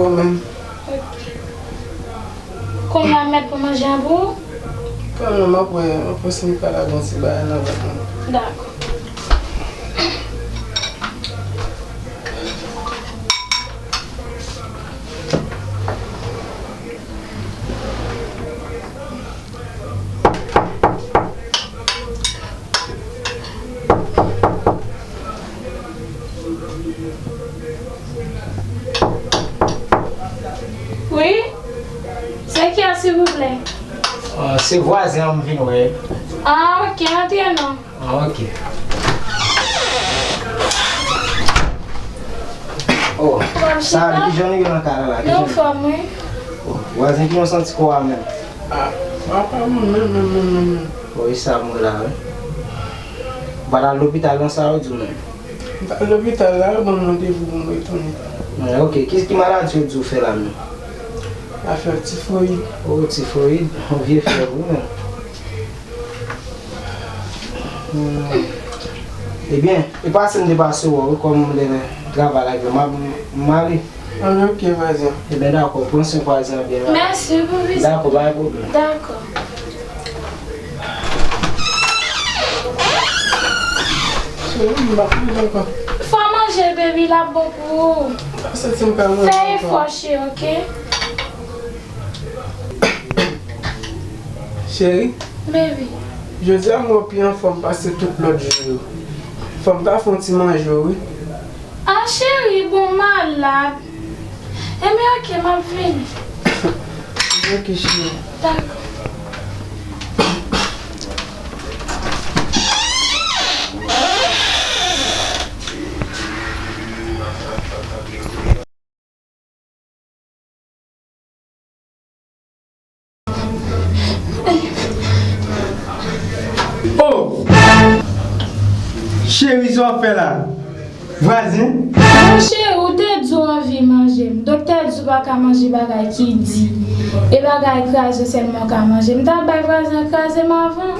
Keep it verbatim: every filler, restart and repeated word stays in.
Bon, men. Kounye a m mèt pran manje an pou ou? Bon, non, m ap wè, m ap wè si m ka lage yon ti bagay nan vant mwen. Dakò. Wi? Se kiyès, silvouplè? Ah, se vwazen an m vin wè. Ah, ok, antre non. Ah, ok. Oh, Salut, kijan nou ye nan kay la? Kijan nou ye? Anfòm, wi. Oh, vwazen, kijan w santi kò a menm? Ah, apa, mwen menm, menm, menm, menm, menm. Oh, e sa m wè la, wi. Ou pa t al lopital non, sa yo di w menm? M t al lopital la, yo ban m randevou pou m retounen. Ah, ok, ki, ki maladi yo di w fè la menm? Afè tifoyid. Oh, tifoyid, yon vye fèv, wi, menm. Hmm. Ebyen, e pase m te pase wè w, wi, kòm m te nan travay la, m ap, m ale. Ah, ok, vwazen. Ebyen, dakò, pran swen vwazen an byen, wi. Mèsi pou vizit. Dakò, pa gen pwoblèm. Dakò. Cheri, m pa manje ankò. Fò manje, baby, l ap bon pou ou. M pa santi m ka manje ankò. Fè efò, cheri, ok? Cheri. Baby. Jodi a m wè w pi anfòm pase tout lòt jou yo. Fò m ta fè yon ti manje w, wi. Ah, cheri, bon, m malad. Enben, ok, m ap vini. Ok, cheri. Dakò. Oh! Cheri, sa w ap fè la? Vwazen? Mon cheri, ou te di w anvi manje m. Doktè di w pa ka manje bagay ki di. E bagay kraze sèlman w ka manje. M ta bay vwazen kraze m avan.